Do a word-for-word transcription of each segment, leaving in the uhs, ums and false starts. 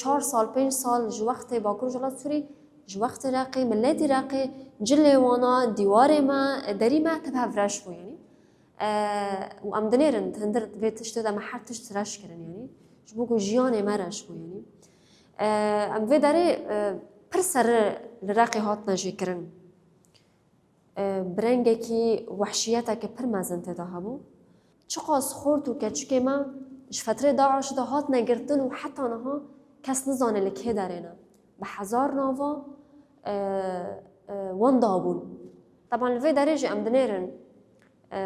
Çar sal, pênc sal ji wextê Bakur Rojhilata Sûrî, ji wextê Reqê, miletî Reqê, cilê wana, dîwarê me, derî me tev hev reş bû, yanî. E, û em dinêrin, hindir vê tiştê de me her tişt reş kirin, yanî. Ji bo ku jiyanê me reş bû, yanî. E, em vê derê, e, pir serî li Reqê hatine jêkirin. E, bi rengekî wehşiyeteke pir mezin tê de hebû. Çiqas xort û keçikê me ji fetrê DAIŞ de hatine girtin û heta niha kes nizane li kê derê ne. Bi hezar nava, e, e, wenda bûn. Teban li vê derê jî em dinêrin, e,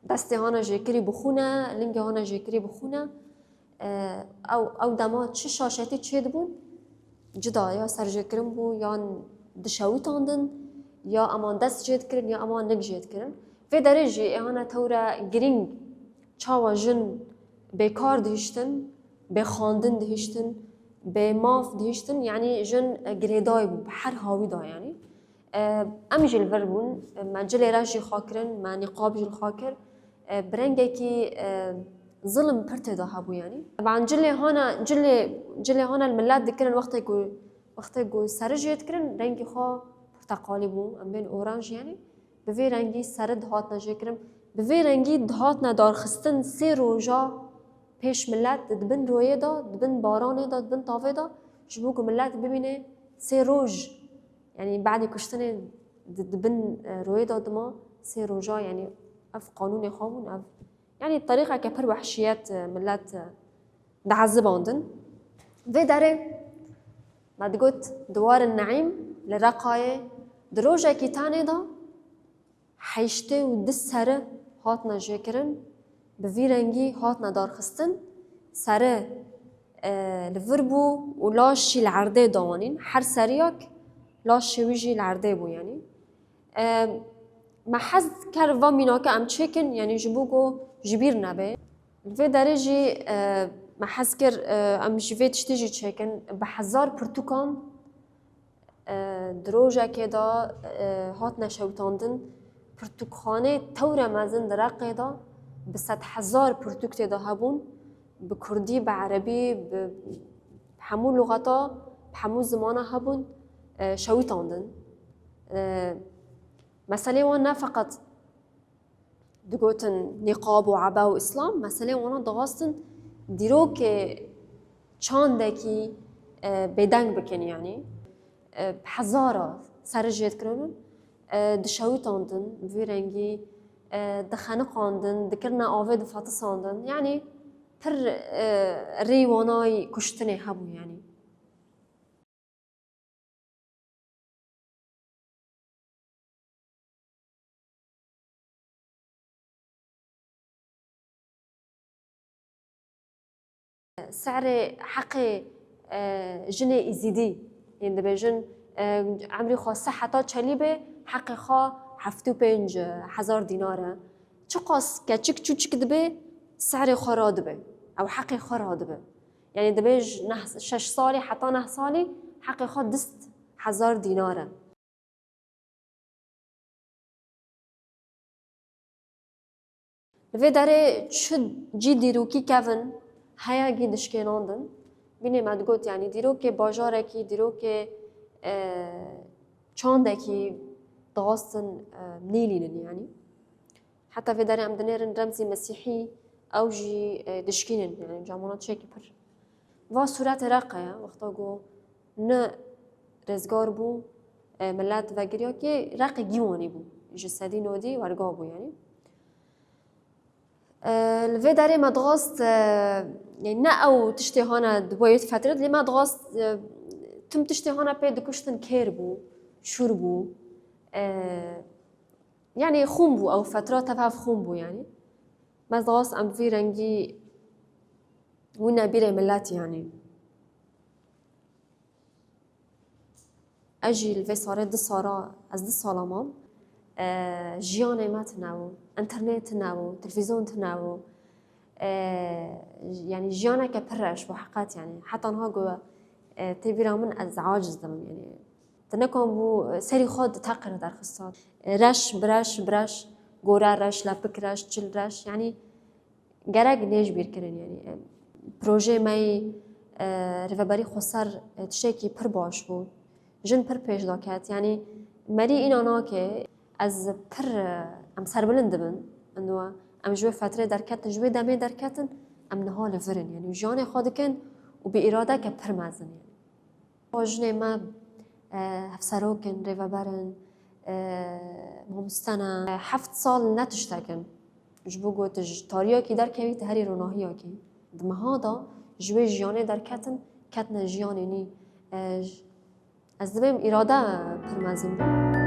destê hana jêkirî bi xûn e, lingê hana jêkirî bi xûn e. E, ew, ew dema çi şaşetî çêdibûn, cida ya serjêkirin bû, yan dişewitandin, ya eman dest jê dikirin, ya eman nik jê dikirin. Vê derê jî ê hana tewre girîng çawa jin bêkar dihiştin, bê xwendin dihiştin, bê maf dihiştin, yanî jin, e, girêdayî bû, bi her hawî da yanî. E, em jî li vir bûn, me cilê reş jî xwe kirin, me nîqab jî li xwe kir. E, bi rengekî, e, zilim pir tê de hebû yanî. Teban cilê hana, cilê, cilê hana li milet dikirin wextê ku, wextê ku serij jê dikirin, rengî xwe porteqalî bû, em bên oranj yanî. Bi vê rengî serî dihatine jêkirin. Bi vê rengî dihatine darxistin sê roja pêş milet di bin royê de, di bin baranê de, di bin tavê de, ji bo ku milet bibîne sê roj, yanî badê kuştinê di, di bin, e, royê de dima sê roja, yanî ev qanûnê xwe bûn, ev, yanî terîqeke pir wehşiyet, e, milet, e, diezibandin. Vê derê me digot Diwarin Neîm li Reqayê di rojekî tenê de heştê û du serî hatine jêkirin, bi vî rengî hatine darxistin. Serî, e, li vir bû û laş jî li erdê da wanîn. Her seriyek laşê wî jî li erdê bû, yanî. E, me hez kir va mînake em çêkin, yanî ji bo ku ji bîr nebe. Li vê derê jî, e, me hez kir, e, em ji vê tiştê jî çêkin. Bi hezar pirtûkan, e, di rojekê de, e, hatine şewitandin. Pirtûkxanê tewre mezin di Reqê de bi sedhezar pirtûk tê de hebûn. Bi kurdî, bi erebî, bi hemû luxeta, bi hemû zimana hebûn, e, şewitandin. E, meselê wan ne feqet digotin nîqab û eba û îslam, meselê wana dixwastin dîrokê çandekî, e, bêdeng bikin, yanî, e, hezara serij jê dikirin, e, dişewitandin, bi vî rengî, e, dixeniqandin, dikirine avê difatisandin. Yanî pir, e, rê wanayî kuştinê hebû, yanî. Serê heqê, e, jinê Îzîdî, yên dibêjin, e, emrî xwe sih heta çelî bê, heqê xwe heftê û pênc hezar dînar e. Çiqas keçik çûçik dibe, serê xwe radibe. Ew heqê xwe radibe. Yanî dibê ji neh, şeş salî heta neh salî heqê xwe dist hezar dînar e. Li vê derê çi cî dîrokî kevin heye gî dişkênandin. Bînê me digot, yanî dîrokê bajarekî, dîrokê, e, çandekî dixwastin, e, nêlînin, yanî. Heta vê derê em dinêrin remzî mesîhî, ew jî, e, dişkînin, yanî camana çekî pir. Va sûretê Reqe ye, wexta ku ne rêzgar bû, e, milet vegiriya kê Reqê gîwanî bû. Ji sedî nodî werga bû, yanî. E, li vê derê me dixwast, e, yanî ne ew tiştê hane di bo yê fetre, lê me dixwast, e, tim tiştê hane pê dikuştin kêr bû, şûr bû. E, Yanî xûn bû ew fetra, tev hev xûn bû yanî. Me dixwast em vî rengî wî nebîrê milet yanî. Ez jî li vê sarê du sala, ez du sala mam. E, jiyanê me tune bû, înternet tune bû, televîzyon tune bû. E, yanî jiyaneke pir reş bû heqet yanî. Heta niha ku, e, tê bîra min ez aciz dibim yanî. Tu nekan bû, e, serî xwe di teqê re derxista. E, reş, bi reş, bi reş, gore reş, lepik reş, çil reş, yanî gerek nêj bîr kirin, yanî, e, projê me yî, E, Rêveberî Xweser, e, tiştekî pir baş bû. Jin pir pêş daket. Yanî merî îna nake, ez pir, e, em serbilind dibin. Endo em ji wê fetrê derketin, ji wê demê derketin, em niha li vir in. Yanî jiyanê xwe dikin û bi îradeke pir mezin. Yanî jinê me, e, hevserok in, rêveber in, e, mamoste ne. E, heft sal ne tiştek in. Ji bo ku tu ji tariyakî derkevî, tu herî ronahiyakî. Di meha de ji wê jiyanê derketin, ketine jiyanê nî. E, j-, ez dibêm îrade pir mezin bû.